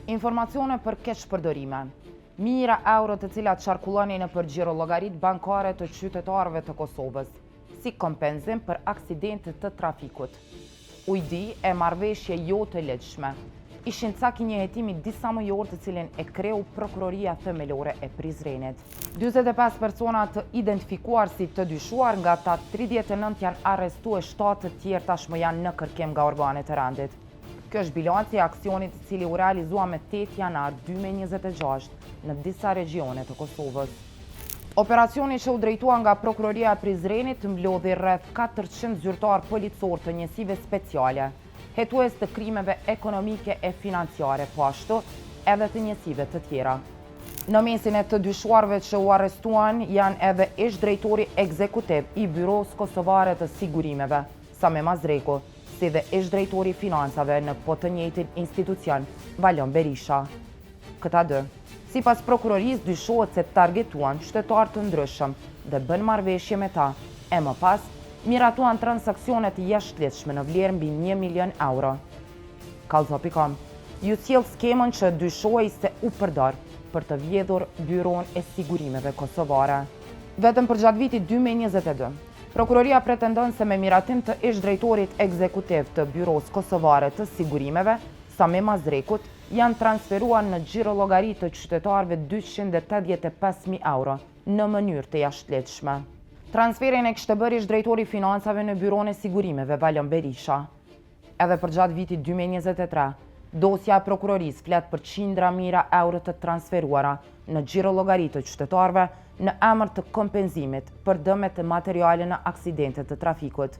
Informacione për keqpërdorime. Mijëra euro të cilat qarkullonin nëpër xhirollogaritë bankare të qytetarëve të Kosovës, si kompenzim për aksidente të trafikut. Ujdi e marrëveshje jo të ligjshme. Ishin cak i një hetimi disamujor të cilin e kreu Prokuroria Themelore e Prizrenit. 45 persona të identifikuar si të dyshuar, nga ta 39 janë arrestu e 7 të tjerë tashmë janë në kërkim nga organet e rendit. Kjo është bilanci i aksionit i cili u realizua me 8 janar 2026 në disa regjione të Kosovës. Operacioni që u drejtua nga Prokuroria e Prizrenit mblodhi rreth 400 zyrtarë policorë të njësive speciale, hetues të krimeve ekonomike e financiare, po ashtu edhe të njësive të tjera. Në mesin e të dyshuarve që u arrestuan janë edhe ish-drejtori ekzekutiv i Byrosë Kosovare të Sigurimeve, Sami Mazreku, si dhe ish-drejtori i financave në po të njëjtin institucion, Valon Berisha. Këta dy, sipas prokurorisë dyshohet se targetuan qytetarë të ndryshëm dhe bënë marrëveshje me ta, e më pas, miratuan transaksione të jashtëligjshme në vlerë mbi një milion euro. Kallxo.com ju sjell skemën që dyshohej se u përdor për të vjedhur Byronë e Sigurimeve Kosovare. Vetëm përgjatë vitit 2022, Prokuroria pretendon se me miratim të ish-drejtorit ekzekutiv të Byrosë Kosovare të Sigurimeve, Sami Mazrekut, janë transferuar në xhirollogari të qytetarëve 285.000 euro në mënyrë të jashtëligjshme. Transferin e kishte bërë ish-drejtori i financave në Byronë e Sigurimeve, Valon Berisha. Edhe përgjatë vitit 2023, dosja e prokurorisë flet për qindra mijëra euro të transferuara në xhirollogari të qytetarëve në emër të kompenzimit për dëmet materiale në aksidente të trafikut.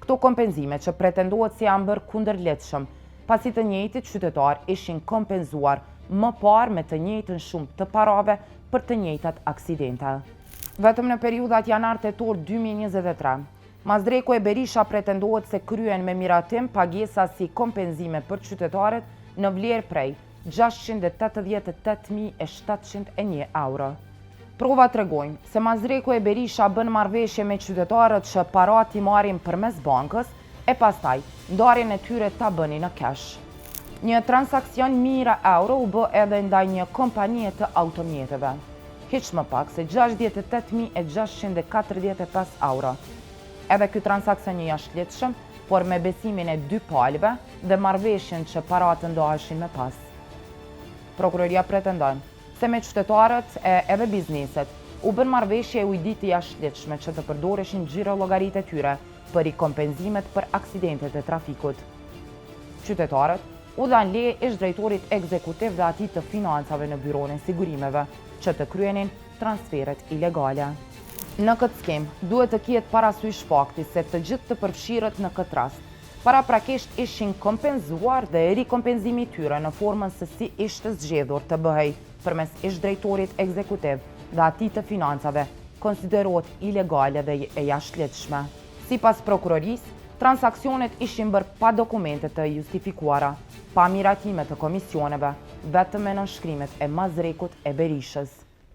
Këto kompenzime që pretendohet se janë bërë kundërligjshëm, pasi të njëjtit qytetarë ishin kompenzuar më parë me të njëjtën shumë të parave për të njëjtat aksidente. Vetëm në periudhat janar-tetor 2023, Mazreku e Berisha pretendohet se kryen me miratim pagesa si kompenzime për qytetarët në vlerë prej 688.701 euro. Provat tregojnë se Mazreku e Berisha bënë marrëveshje me qytetarët që paratë t'i marrin përmes bankës e pastaj ndarjen e tyre ta bënin në cash. Një transaksion mijëra euro u bë edhe ndaj një kompanie të automjeteve. Hiç më pak se 68.645 euro. Edhe ky transaksion i jashtëligjshëm, por me besimin e dy palëve dhe marrëveshjen që paratë ndaheshin më pas. Prokuroria pretendon se me qytetarët e edhe bizneset u bën marrëveshje e ujdi të jashtëligjshme që të përdoreshin xhirollogaritë e tyre për rikompenzimet për aksidentet e trafikut. Qytetarët u dhanë leje ish-drejtorit ekzekutiv dhe atij të financave në Byronë e Sigurimeve që të kryenin transferet ilegale. Në këtë skemë, duhet të kihet parasysh fakti se të gjithë të përfshirët në këtë rast, paraprakisht ishin kompenzuar dhe rikompenzimi i tyre në formën se si ishte zgjedhur të bëhej përmes ish-drejtorit ekzekutiv dhe atij të financave, konsiderohet ilegale dhe e jashtëligjshme. Sipas prokurorisë, transaksionet ishin bërë pa dokumente të justifikuara, pa miratime të komisioneve, vetëm me nënshkrimet e Mazrekut e Berishës.